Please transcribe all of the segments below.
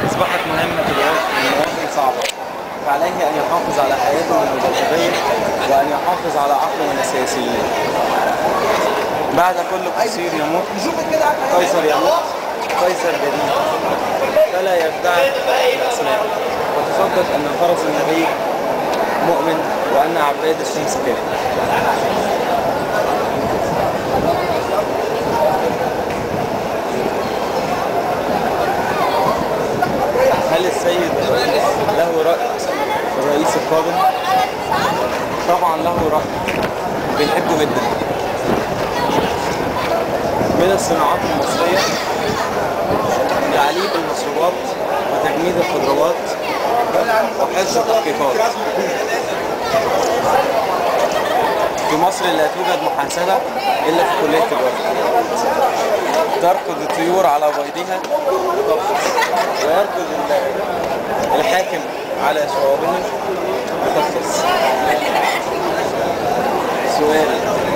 أصبحت مهمة المواطن صعبة، فعليه أن يحافظ على حياته من البلطجية وأن يحافظ على عقله من السياسيين. بعد كل قصير يموت قيصر، يموت قيصر جديد، فلا يخدعك الأسماء، وتصدق أن فرس النبي مؤمن وأن عباد الشمس كافر. هل السيد الرئيس له رأي في الرئيس القادم؟ طبعا له رأي، بنحبه جدا. من الصناعات المصرية تعليب المشروبات وتجميد الخضروات وحفظ التحقيقات. في مصر لا توجد محاسبة إلا في كلية الوفد. تركض الطيور على بيضها ويركض الحاكم على شعوبه بتقفص. سؤال: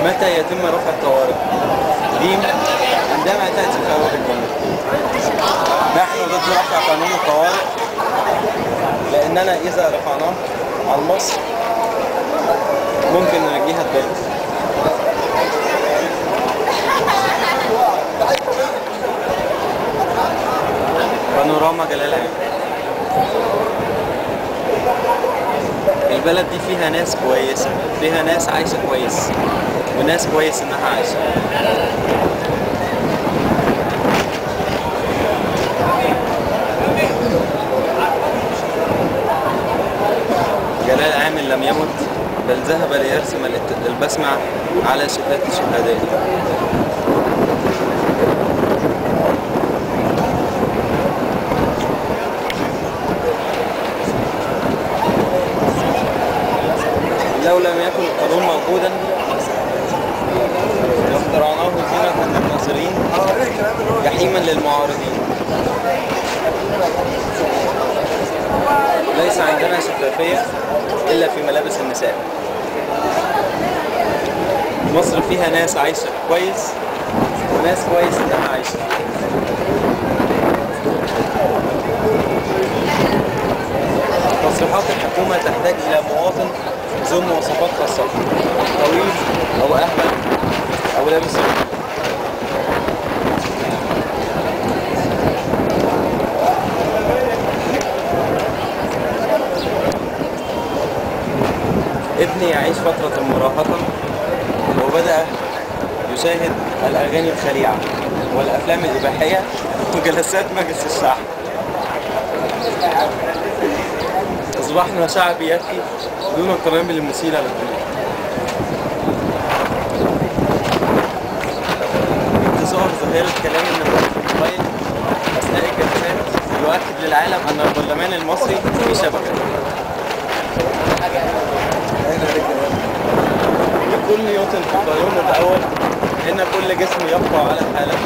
متى يتم رفع الطوارئ؟ ج. عندما تأتي فوائد الجنة. نحن ضد رفع قانون الطوارئ، لأننا إذا رفعناه عن مصر ممكن نرجيها تبان. بانوراما جلال عام. البلد دي فيها ناس كويسة، فيها ناس عايشة كويس، وناس كويس إنها عايشة. جلال عامل لم يمت، بل ذهب ليرسم البسمة على شفاه شهدائه. لو لم يكن القانون موجودا لاخترعناه زينة للناصرين جحيما للمعارضين. ليس عندنا شفافية إلا في ملابس النساء. مصر فيها ناس عايشة كويس وناس كويس إنها عايشة. تصريحات الحكومة تحتاج إلى مواطن ذو مواصفات خاصة، طويل أو أهبل أو لابس. ابني يعيش فترة المراهقة وبدأ يشاهد الأغاني الخليعة والأفلام الإباحية وجلسات مجلس الشعب. أصبحنا شعب يبكي دون القنابل المسيلة للدموع. انتشار ظاهرة كلام النبوي في الموبايل أثناء الجلسات يؤكد للعالم أن البرلمان المصري في شبكة. يقول نيوتن في القانون الأول إن كل جسم يبقى على حالته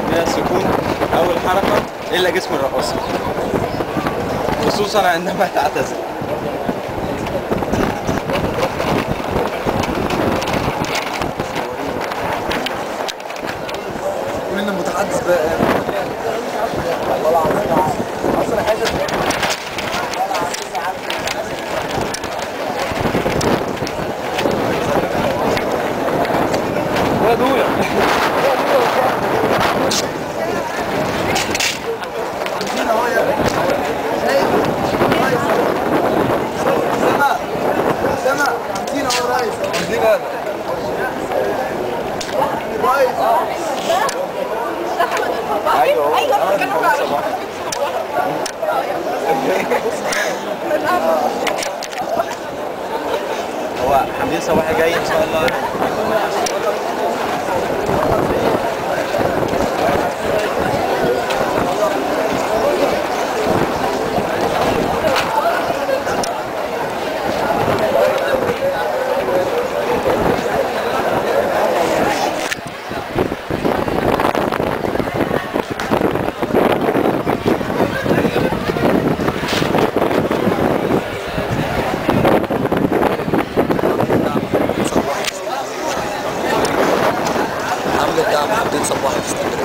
من السكون أو الحركة إلا جسم الرقاصة، خصوصا عندما تعتزل. قول لنا المتحدث بقى. والله العظيم هو حمدين صباحي جاي ان شاء الله. حمدين صباحي.